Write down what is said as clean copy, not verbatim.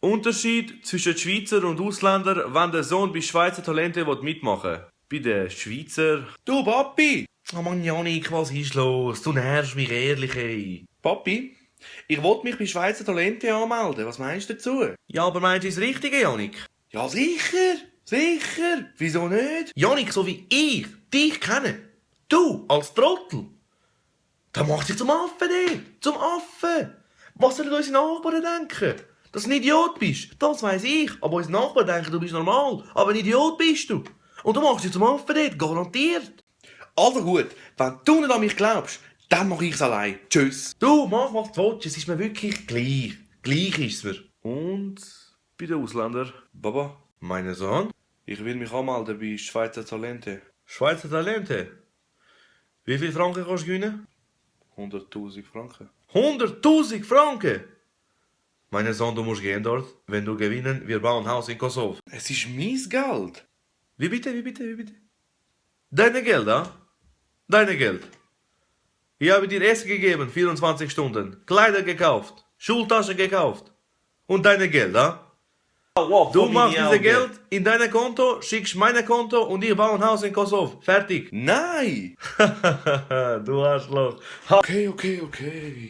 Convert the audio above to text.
Unterschied zwischen Schweizer und Ausländer, wenn der Sohn bei Schweizer Talente mitmachen will. Bei den Schweizer... Du, Papi! Oh Mann, Janik, was ist los? Du nervst mich ehrlich, ey. Papi, ich wollte mich bei Schweizer Talente anmelden. Was meinst du dazu? Ja, aber meinst du das Richtige, Janik? Ja, sicher. Sicher. Wieso nicht? Janik, so wie ich dich kenne. Du, als Trottel. Da macht dich zum Affen, ey. Zum Affen. Was sollen unsere Nachbarn denken? Dass du ein Idiot bist, das weiss ich. Aber unsere Nachbarn denken, du bist normal. Aber ein Idiot bist du. Und du machst dich zum Affen dort, garantiert. Also gut, wenn du nicht an mich glaubst, dann mach ich's allein. Tschüss. Du, mach was du willst, es ist mir wirklich gleich. Gleich ist es mir. Und bei den Ausländern? Baba, mein Sohn? Ich will mich anmelden bei Schweizer Talente. Schweizer Talente? Wie viel Franken kannst du gewinnen? 100'000 Franken. 100'000 Franken? Mein Sohn, du musst gehen dort. Wenn du gewinnen, wir bauen ein Haus in Kosovo. Es ist mein Geld. Wie bitte? Deine Geld, ah? Deine Geld. Ich habe dir Essen gegeben, 24 Stunden. Kleider gekauft. Schultasche gekauft. Und deine Geld, ah? Du machst dieses Geld in dein Konto, schickst mein Konto und ich baue ein Haus in Kosovo. Fertig. Nein! Du Arschloch. Okay.